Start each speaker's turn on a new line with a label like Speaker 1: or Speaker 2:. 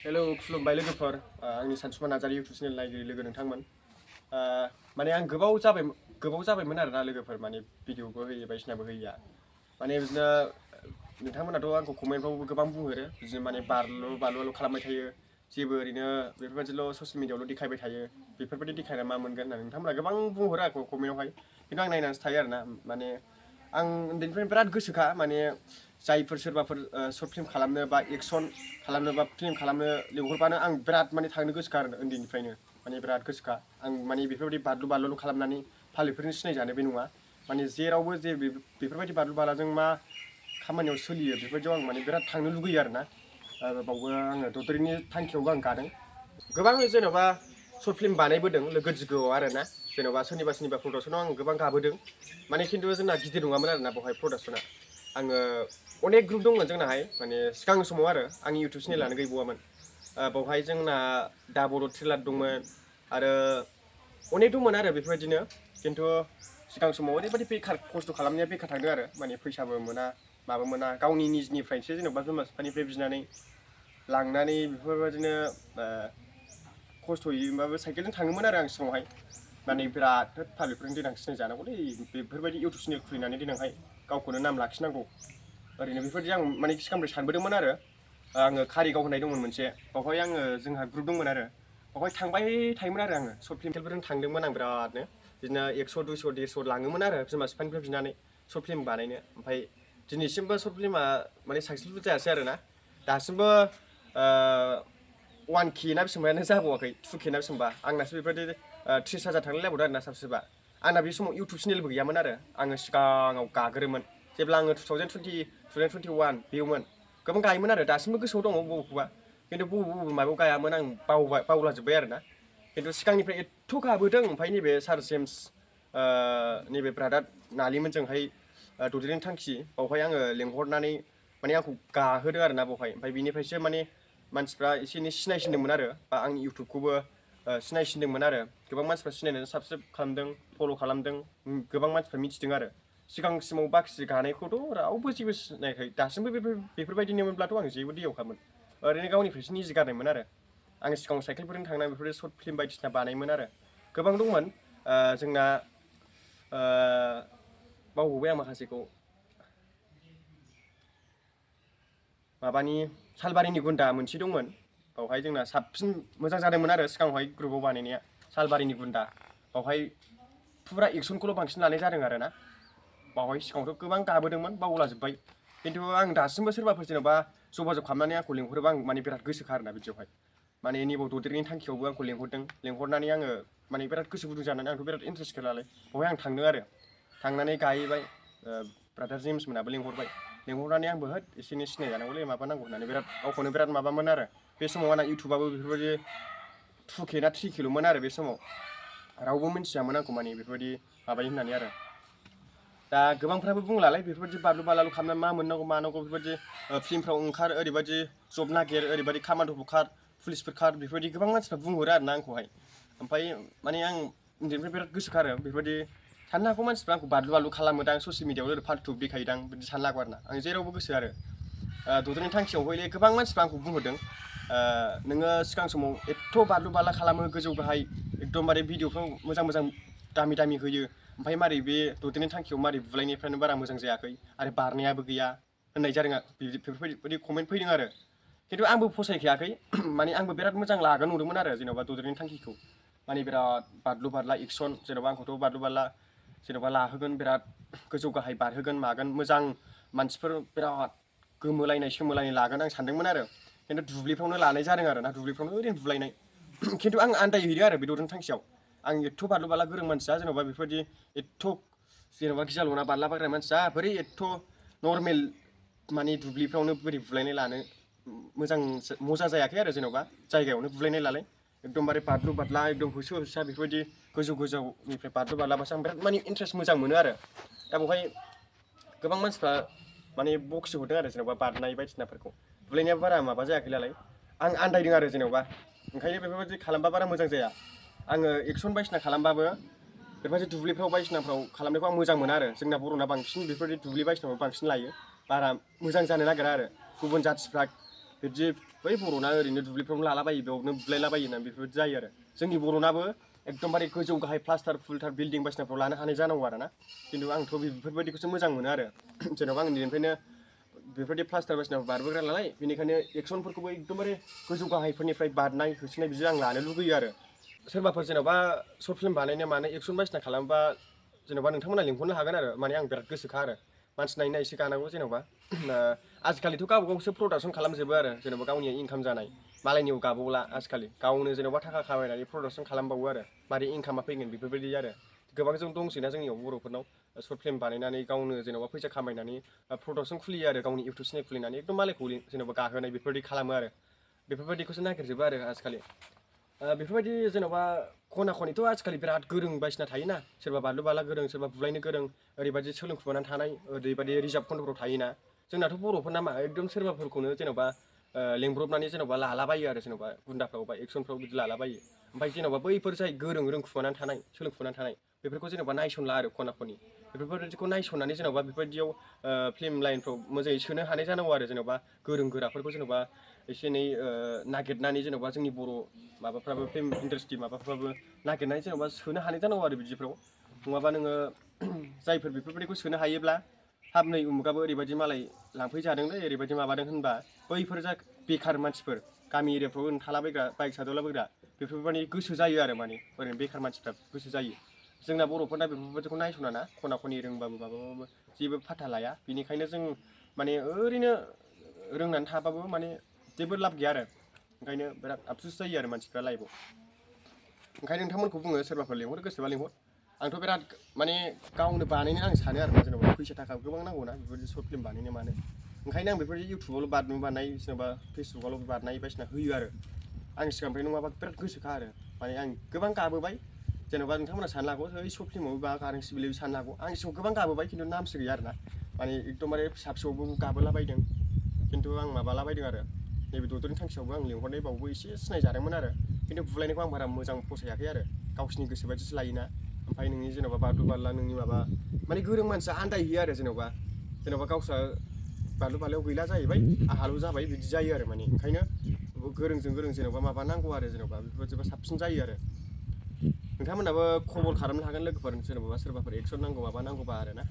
Speaker 1: hello खुलुमबाय लोगोफोर आंनि सानसुमा नार्जारि इउटुब चेनेल नायगिरि लोगो नोंथांमोन माने आं गोबाव जाबायमोन आरोना लोगोफोर माने भिडिअबो होयो बायदिसिनाबो होयिया माने बिदिनो नोंथांमोनाथ' आंखौ कमेन्टफ्रावबो गोबां बुंहरो बिदिनो माने बारलु खालामबाय थायो जेबो ओरैनो बेफोरबायदिल' ससियेल मिडियाआवल' देखायबाय थायो बेफोरबायदि देखायना मा मोनगोन होननानै नोंथांमोना गोबां बुंहरो आंखौ कमेन्टआवहाय खिन्थु आं नायनानैसो थायो आरोना माने आं उन्दैनिफ्रायनो बिराद गोसोखा माने जायफोर सोरबाफोर सर्ट फिल्म खालामनो बा एक्सन खालामनो बा फिल्म खालामनो लिंहरबानो आं बिराद माने थांनो गोसोखा आरो उन्दैनिफ्रायनो माने बिराद गोसोखा आं माने बेफोरबायदि बारलु खालामनानै पाब्लिकफोरनि सिनायजानो बे नङा माने जेरावबो जे बेफोरबायदि बारलु बालाजों मा खामानियाव सोलियो बेफोरबायदियाव आं माने बिराद थांनो लुगैयो आरोना बावबो आङो दद्रेनि थांखियावबो आं गादों गोबां जेन'बा सर्ट फिल्म बानायबोदों लोगो दिगोआव आरोना जेन'बा सोरनिबा प्रडाक्सनाव आं गोबां गाबोदों माने खिन्थु जोंना गिदिर नङामोन आरोना बेवहाय प्रडाक्सना आङो अनेक ग्रुप दंमोन जोंनाहाय माने सिगां समाव आरो आंनि इउटुब चेनेलानो गैबावामोन बावहाय जोंना दाबर ट्रेलार दंमोन आरो अनेक दंमोन आरो बेफोरबायदिनो खिन्थु सिगां समाव ओरैबायदि बेखार खस्थ' खालामनाया बेखार थांदों आरो माने फैसाबो मोना माबा मोना गावनि निजनिफ्रायसो जेन'बा बिमा बिफानिफ्राय बिनानै लांनानै बेफोरबायदिनो खस्थ'यैबाबो साइकेलजों थाङोमोन आरो आं सिगाङावहाय माने बिराद पाब्लिकफोरनि देनां सिनायजानांगौलै बेफोरबायदि इउटुब चेनेल खुलिनानै देनांहाय गावखौनो नाम लाखिनांगौ ओरैनो बेफोरबायदि आं माने सिगांनिफ्राय सानबोदोंमोन आरो आङो कारिगाव होननाय दंमोन मोनसे बावहाय आङो जोंहा ग्रुप दंमोन आरो बावहाय थांबाय थायोमोन आरो आङो सर्ट फिल्मफोरजों थांदोंमोन आं बिरादनो बिदिनो 100 200 150 लाङोमोन आरो बिमा बिफानिफ्राय बिनानै सर्ट फिल्म बानायनो ओमफ्राय दिनैसिमबो सर्ट फिल्मा माने साक्सेसफुल जायासै आरोना दासिमबो 1K ना बेसेबांनो जाबावाखै 2K ना बेसेबांबा आंनासो बेफोरबायदि 30,000 थांलाय लायबावदों आरोना साबसिबा आंना बे समाव इउटुब चेनेलबो गैयामोन आरो आङो सिगाङाव गाग्रोमोन जेब्ला आङो 2021 बेयावमोन गोबां गायोमोन आरो दासिमबो गोसोआव दङ बबेखौबा खिन्थु बबे माबायाव गायामोन आं बावलाजोब्बाय आरोना खिन्थु सिगांनिफ्राय एथ' गाबोदों ओमफ्राय नैबे सार जेम्स नैबे ब्रादार नालिमोनजोंहाय दद्रेनि थांखि बावहाय आङो लेंहरनानै माने आंखौ गाहोदों आरोना बावहाय ओमफ्राय बिनिफ्रायसो माने मानसिफ्रा एसे एनै सिनायसिनदोंमोन आरो बा आंनि इउटुबखौबो सिनायसिनदोंमोन आरो गोबां मानसिफ्रा सिनायनानै साबसक्राइब खालामदों फल' खालामदों गोबां मानसिफ्रा मिथिदों आरो सिगांसिमाव बाखि गानायखौथ' रावबो जेबो सिनायाखै दासिमबो बेफोरबायदिनोमोनब्लाथ' आं जेबो दैयावखामोन ओरैनो गावनिफ्रायसो निजि गारनायमोन आरो आं सिगाङाव साइकेलफोरजों थांनाय बेफोरबायदि सर्ट फिल्म बायदिसिना बानायोमोन आरो गोबां दंमोन जोंना बावबोबाय आं माखासेखौ माबानि सालबारिनि गुन्दा मोनसे दंमोन बावहाय जोंना साबसिन मोजां जादोंमोन आरो सिगाङावहाय ग्रुपाव बानायनाया सालबारिनि गुन्दा बावहाय फुरा एक्सनखौल' बांसिन लानाय जादों आरोना बावहाय सिगाङावथ' गोबां गाबोदोंमोन बावलाजोब्बाय खिन्थु आं दासिमबो सोरबाफोर जेन'बा जगाजग खालामनानै आंखौ लेंहरोबा आं माने बिराद गोसोखा आरोना बिदियावहाय माने नैबाव दद्रेनि थांखियावबो आंखौ लेंहरनानै आङो माने बिराद गोसो गुदुं जानानै आंथ' बिराद इन्टारेस्टखा नालाय बावहाय आं थांदों आरो थांनानै गाहैबाय ब्रादार जेम्स मोनाबो लेंहरनानै आंबो होद एसे एनै सिनायजानांगौलै माबानांगौ होननानै बिराद गावखौनो बिराद माबामोन आरो बे समाव आंना इउटुबाबो बेफोरबायदि 2K ना 3Kल'मोन आरो बे समाव रावबो मिन्थियामोन आंखौ माने बेफोरबायदि माबायो होननानै आरो दा गोबांफ्राबो बुंलालाय बेफोरबायदि बारलु खालामनानै मा मोननांगौ मानांगौ बेफोरबायदि फिल्मफ्राव ओंखार ओरैबायदि जब नागिर ओरैबायदि खामान्ड'फोर खार पुलिसफोर खार बेफोरबायदि गोबां मानसिफ्रा बुंहरो आरोना आंखौहाय ओमफ्राय माने आं उन्दैनिफ्राय बिराद गोसोखा आरो बेफोरबायदि साननो हागौ मानसिफ्रा आंखौ बारलु खालामोदां ससियेल मिडियाआव ओरै फाल्थु देखायोदां बिदि साननो हागौ आरोना आं जेरावबो गोसो आरो दद्रेनि थांखियाव हयले गोबां मानसिफ्रा आंखौ बुंहरदों नोङो सिगां समाव एथ' बारलु खालामो गोजौ गाहाय एकदमबारे भिडिअफ्राव मोजां दामि होयो ओमफ्राय मारै बे दद्रेनि थांखियाव मारै बुलायनायफ्रानो बारा मोजां जायाखै आरो बारनायाबो गैया होननाय जादों बेफोरबायदि कमेन्ट फैदों आरो खिन्थु आंबो फसायखायाखै माने आंबो बिराद मोजां लागोन नुदोंमोन आरो जेन'बा दद्रेनि थांखिखौ माने बिराद बारलु बारला एक्सन जेन'बा आंखौथ' बारलु बारला जेन'बा लाहोगोन बिराद गोजौ गाहाय बारहोगोन मागोन मोजां मानसिफोर बिराद गोमोलायनाय सोमोलायनाय लागोन आं सानदोंमोन आरो खिन्थु दुब्लिफ्रावनो लानाय जादों आरो ना दुब्लिफ्रावनो ओरैनो बुलायनाय खिन्थु आं आन्दायहैदों आरो बे दद्रेनि थांखियाव आं एथ' बारलु गोरों मानसिया जेन'बा बेफोरबायदि एथ' जेन'बा गियाल'ना बारला बायग्रा मानसिया बोरै एथ' नर्मेल माने दुब्लिफ्रावनो बोरै बुलायनाय लानो मोजां मजा जायाखै आरो जेन'बा जायगायावनो बुलायनाय लालाय एकदमबारे बारलु बारला एकदम होसो होसा बेफोरबायदि गोजौनिफ्राय बारलु बारलाबासो आं बिराद माने इन्टारेस्ट मोजां मोनो आरो दा बेवहाय गोबां मानसिफ्रा माने बक्स हरदों आरो जेन'बा बारनाय बायदिसिनाफोरखौ बुलायनायाबो बारा माबा जायाखै नालाय आं आन्दायदों आरो जेन'बा ओंखायनो बेफोरबायदि खालामबा बारा मोजां जाया आङो एक्सन बायदिसिना खालामबाबो बेफोरबायदि दुब्लिफ्राव बायदिसिनाफ्राव खालामनायखौ आं मोजां मोना आरो जोंना बर'ना बांसिन बेफोरबायदि दुब्लि बायदिसिनाफ्राव बांसिन लायो बारा मोजां जानो नागिरा आरो गुबुन जाथिफ्रा बिदि बै बर'ना ओरैनो दुब्लिफ्रावनो लालाबायो बेयावनो बुलायलाबायो ना बेफोरबायदि जायो आरो जोंनि बर'नाबो एकदमबारे गोजौ गाहाय प्लास्टार फुलटार बिल्डिं बायसिनाफ्राव लानो हानाय जानांगौ आरो ना खिन्थु आंथ' बेफोरबायदिखौसो मोजां मोनो आरो जेन'बा आं उन्दैनिफ्रायनो बेफोरबायदि प्लास्टार बायसिनाफ्राव बारबोग्रा नालाय बेनिखायनो एक्सनफोरखौबो एकदमबारे गोजौ गाहायफोरनिफ्राय बारनाय होसोनाय बिदि आं लानो लुगैयो आरो सोरबाफोर जेन'बा सर्ट फिल्म बानायनो मानो एक्सन बायसिना खालामबा जेन'बा नोंथांमोना लिंहरनो हागोन आरो माने आं बिराद गोसोखा आरो मानसि नायना एसे गानांगौ जेन'बा आजिखालिथ' गावबा गावसो प्रडाक्सन खालामजोबो आरो जेन'बा गावनि इनकाम जानाय मालायनियाव गाबावला आजिखालि गावनो जेन'बा थाखा खामायनानै प्रडाक्सन खालामबावो आरो मारै इनकामा फैगोन बेफोरबायदि आरो गोबां जों दंसैना जोंनियाव बर'फोरनाव सर्ट फिल्म बानायनानै गावनो जेन'बा फैसा खामायनानै प्रडाक्सन खुलियो आरो गावनि इउटुब चेनेल खुलिनानै एकदम मालायखौ जेन'बा गाहोनाय बेफोरबायदि खालामो आरो बेफोरबायदिखौसो नागिरजोबो आरो आजिखालि बेफोरबायदि जेन'बा खना खनिथ' आजिखालि बिराद गोरों बायसिना थायोना सोरबा बानलु बाला गोरों सोरबा बुलायनो गोरों ओरैबायदि सोलोंखुमानानै थानाय ओरैबायदि रिजार्भ खन्द'फ्राव थायोना जोंनाथ' बर'फोरना मा एकदम सोरबाफोरखौनो जेन'बा लेंब्रबनानै जेन'बा लालाबायो आरो जेन'बा गुन्दाफ्राव बा एक्सनफ्राव बिदि लालाबायो ओमफ्राय जेन'बा बैफोर जाय गोरों रोंखुमानानै थानाय सोलोंखुमानानै थानाय बेफोरखौ जेन'बा नायसनला आरो खना खनि बेफोरबायदिखौ नायसननानै जेन'बा बेफोरबायदियाव फिल्म लाइनफ्राव मोजाङै सोनो हानाय जानांगौ आरो जेन'बा गोरों गोराफोरखौ जेन'बा एसे एनै नागिरनानै जेन'बा जोंनि बर' माबाफ्राबो फिल्म इन्डास्ट्रि माबाफ्राबो नागिरनानै जेन'बा सोनो हानाय जानांगौ आरो बिदिफ्राव नङाबा नोङो जायफोर बेफोरबायदिखौ सोनो हायोब्ला हाब नै उमुगाबो ओरैबायदि मालाय लांफैजादोंलै ओरैबायदि माबादों होनबा बैफोर जा बेखार मानसिफोर गामि एरियाफ्राव ओरैनो थालाबायग्रा बाइक सालायलाबायग्रा बेफोरबायदि गोसो जायो आरो माने ओरैनो बेखार मानसिफ्रा गोसो जायो जोंना बर'फोरना बेफोरबायदिखौ नायस'ना ना खना खनि रोंबाबो माबाबाबो जेबो फाथा लाया बिनिखायनो जों माने ओरैनो रोंनानै थाबाबो माने जेबो लाब गैया आरो ओंखायनो बिराद आफसुस जायो आरो मानसिफ्रा लाइफआव ओंखायनो नोंथांमोनखौ बुङो सोरबाफोर लेंहर गोसोबा लेंहर आंथ' बिराद माने गावनो बानायनो आं सानो आरो जेनेबा फैसा थाखा गोबां नांगौना बेफोरबायदि सर्ट फिल्म बानायनो मानो ओंखायनो आं बेफोरबायदि इउटुबावल' बानाय जेनेबा फेसबुकआवल' बानाय बायदिसिना होयो आरो आं सिगांनिफ्राय नङाबा बिराद गोसोखा आरो माने आं गोबां गाबोबाय जेन'बा नोंथांमोना साननो हागौ ओइ सर्ट फिल्माव बा गारें सिबिलि साननो हागौ आं सिगाङाव गोबां गाबोबाय खिन्थु नामसो गैया आरो ना माने एकदमबारे फिसा फिसौबो गाबोलाबायदों खिन्थु आं माबालाबायदों आरो नैबे द'दरनि थांखियावबो आं लिंहरनाय बावबो एसे सिनायजादोंमोन आरो खिन्थु बुलायनायखौ आं बारा मोजां फसायाखै आरो गावसिनि गोसो बायदिसो लायोना ओमफ्राय नोंनि जेन'बा बारलु बारला नोंनि माबा माने गोरों मानसिया आन्दायहैयो आरो जेन'बा गावस्रा बारलु बालायाव गैला जाहैबाय आहाल' जाबाय बिदि जायो आरो माने ओंखायनो गोरोंजों गोरों जेन'बा माबा नांगौ आरो जेन'बा बेफोरबायदिबा साबसिन जायो आरो नोंथांमोनाबो खबर खालामनो हागोन लोगोफोर जेन'बा सोरबाफोर एक्सन नांगौ माबा नांगौबा आरो ना